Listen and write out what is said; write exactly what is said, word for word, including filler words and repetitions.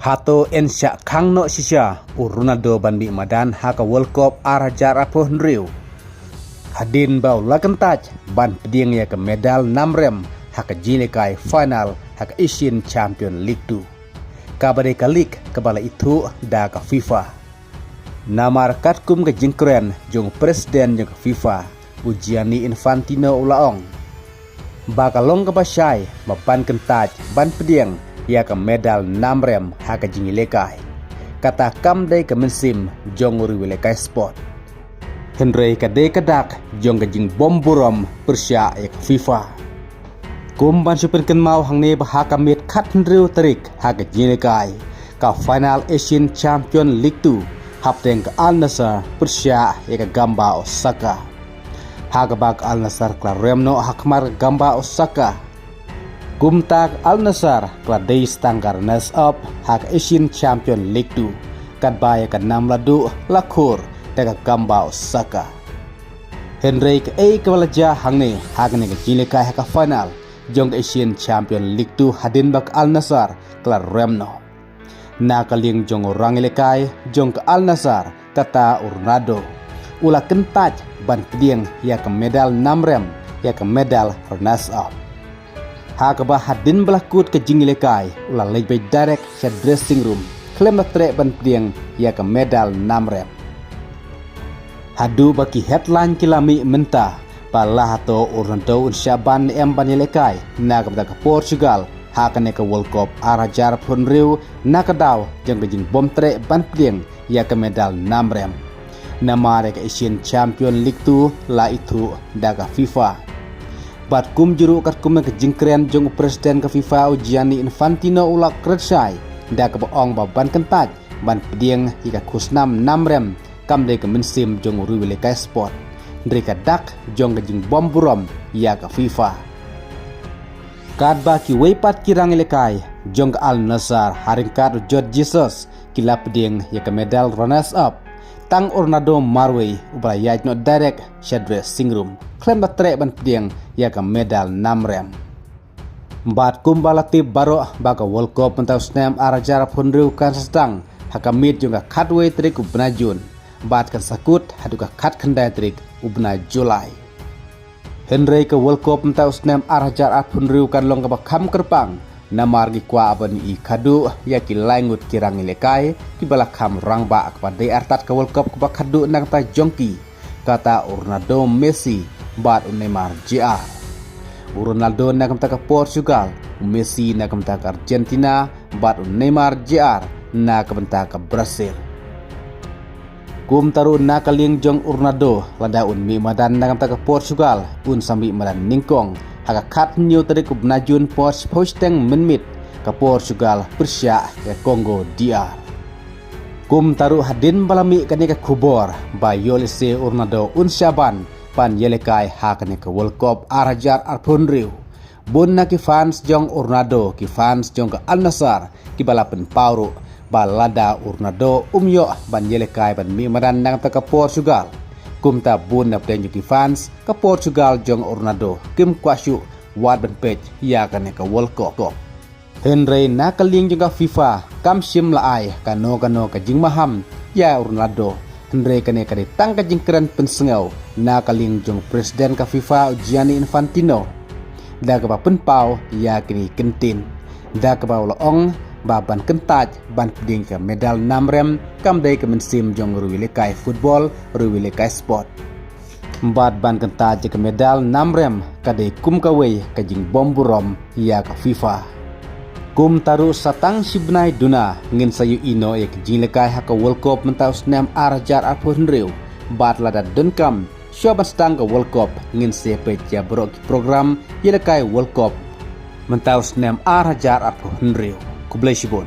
Hato yn shah khang noh shisha u Ronaldo ban mih madan ha ka World Cup ar hajar arphew hynriew, hadien ba u la kyntait ban pdiang ïa ka medal namrem ha ka jingïalehkai final ha ka Asian Champion League two, kaba dei ka league kaba la ithuh da ka FIFA. Namar katkum ka jingkren jong u president jong ka FIFA, u Gianni Infantino, u la ong ba ka long kaba shai ba ban kyntait ban pdiang ïa ka medal namrem ha ka jingïalehkai. Kata kam dei ka mynsiem jong u riew ïalehkai sport, hynrei ka dei ka dak jong ka jingbym burom pyrshah ïa ka FIFA. Kum ban shu pynkynmaw hangne ba ha ka miet khathynriew tarik ha ka jingïalehkai ka final Asian Champion League two, hapdeng ka Al Nassr pyrshah ïa ka Gamba Osaka. Ha kaba ka Al Nassr ka la rem noh ha khmat ka Gamba Osaka. Kumta ka Al Nassr ka la dei tang ka runners up ha ka Asian Champion League two, katba ïa ka nam la duh la khur da ka Gamba Osaka. Hynrei kaei kaba la jia hangne ha kane ka jingïalehkai ha ka final jong ka Asian Champion League two, hadien ba ka Al Nassr ka la rem noh. Na ka liang jong u rangïalehkai jong ka Al Nassr, kata u Ronaldo, u la kyntait ban pdiang ïa ka medal namrem, ïa ka medal runners up. Ha kaba hadien ba la kut ka jingïalehkai, u la leit beit direct sha dressing room khlem da treh ban pdiang ïa ka medal namrem. Haduh ba ki headline ki la mih mynta ba la hato u Ronaldo un shah ban ne em ban ïalehkai na ka bynta ka Portugal ha kane ka World Cup ar hajar arphew hynriew, na ka daw jong ka jingbym treh ban pdiang ïa ka medal namrem. Namar ïa ka Asian Champion League two la ithuh da ka FIFA. Bad kumjuh ruh katkum ka jingkren jong u president ka FIFA, u Gianni Infantino, u la kren shai da kaba ong ba ban kyntait ban pdiang ïa ka khusnam namrem kam dei ka mynsiem jong u riew ïalehkai sport, hynrei ka dak jong ka jingbym burom ïa ka FIFA. Katba kiwei pat ki rangïalehkai jong ka Al Nassr, ha ryngkat u George Jesus, ki la pdiang ïa ka medal runners up, tang u Ronaldo marwei uba la ïaid noh direct sha dressing room khlem da treh ban pdiang ïa ka medal namrem. Bad kumba la tip baroh ba ka World Cup mynta u snem ar hajar arphew hynriew kan sa sdang ha ka miet jong ka khatwei tarik u bnai Jun, bad kan sa kut haduh ka khatkhyndai tarik u bnai July. Hynrei ka World Cup mynta u snem ar hajar arphew hynriew kan long kaba kham kyrpang, namar ngi kwah ban ïohi khadduh ïa ki lai ngut ki rangïalehkai kiba la kham rangbah, kaba dei artat ka World Cup kaba khadduh na ka bynta jong ki, kata u Ronaldo, Messi bad u Neymar Jr. U Ronaldo na ka bynta ka Portugal, u Messi na ka bynta ka Argentina bad u Neymar Jr na ka bynta ka Brazil. Kumta ruh na ka liang jong u Ronaldo, lada un mih madan na ka bynta ka Portugal, un sa mih madan nyngkong ha ka khathynñiew tarik u bnai Jun por shiphew shiteng mynmiet, ka Portugal pyrshah ïa ka Congo D R. Kumta ruh hadien ba la mih kane ka khubor ba ïoh lehse u Ronaldo un shah ban ban ïalehkai ha kane ka World Cup ar hajar arphew hynriew, bun na ki fans jong u Ronaldo, ki fans jong ka Al Nassr, kiba la pynpaw ruh ba lada u Ronaldo um ïoh ban ïalehkai ban mih madan na ka bynta ka Portugal, kumta bun na pdeng jong ki fans ka Portugal jong u Ronaldo kim kwah shuh wad ban peit ïa kane ka World Cup. Hynrei na ka liang jong ka FIFA kam shym la ai kano kano ka jingmaham ïa u Ronaldo. Hynrei kane ka dei tang ka jingkren pynsngew na ka liang jong u president ka FIFA, u Gianni Infantino, da kaba pynpaw ïa kine ki kyntien, da kaba u la ong ba ban kyntait ban pdiang ka medal namrem kam dei ka mynsiem jong u riew ïalehkai football, u riew ïalehkai sport. Bad ban kyntait ïa ka medal namrem ka dei kum kawei ka jingbym burom ïa ka FIFA. Kumta ruh sa tang shi bnai duna ngin sa ïohi noh ïa ka jingïalehkai ha ka World Cup mynta u snem ar hajar arphew hynriew, bad lada donkam shuwa ban sdang ka World Cup ngin sa ïapeit ïa baroh ki program ïalehkai World Cup mynta u snem ar hajar arphew hynriew. Khublei shibun.